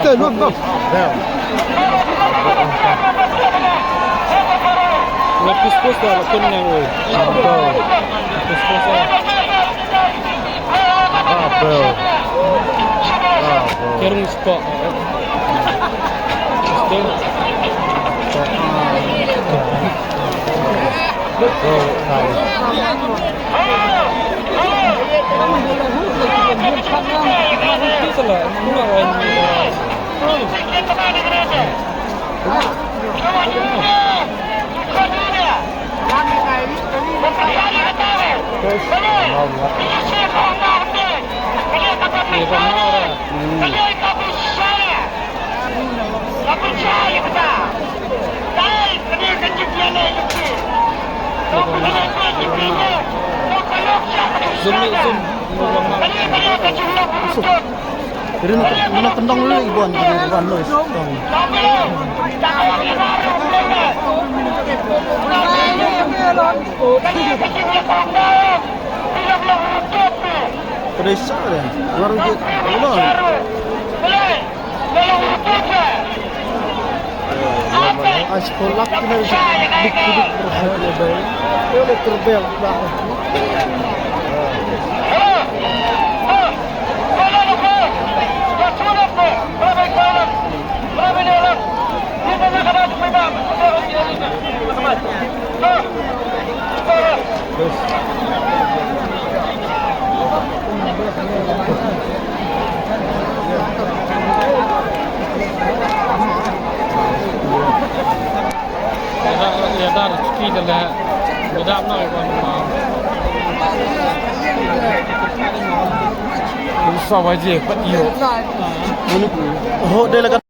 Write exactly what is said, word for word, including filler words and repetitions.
Bel. Nga puspus da la kun nang oi. Bel. Puspus da. Ah, bel. Ah, bel. Kerung skok. Skok. Bel, ah. Zoom, zoom. Rin, rin kyndong lei i Bon, i Bon lei. Ka dei sa de. Baru je. Ulo. Ai, sekolah kena dik dik berhati bai. Yo le terbel dah. Sa waje pat yo. Ho de la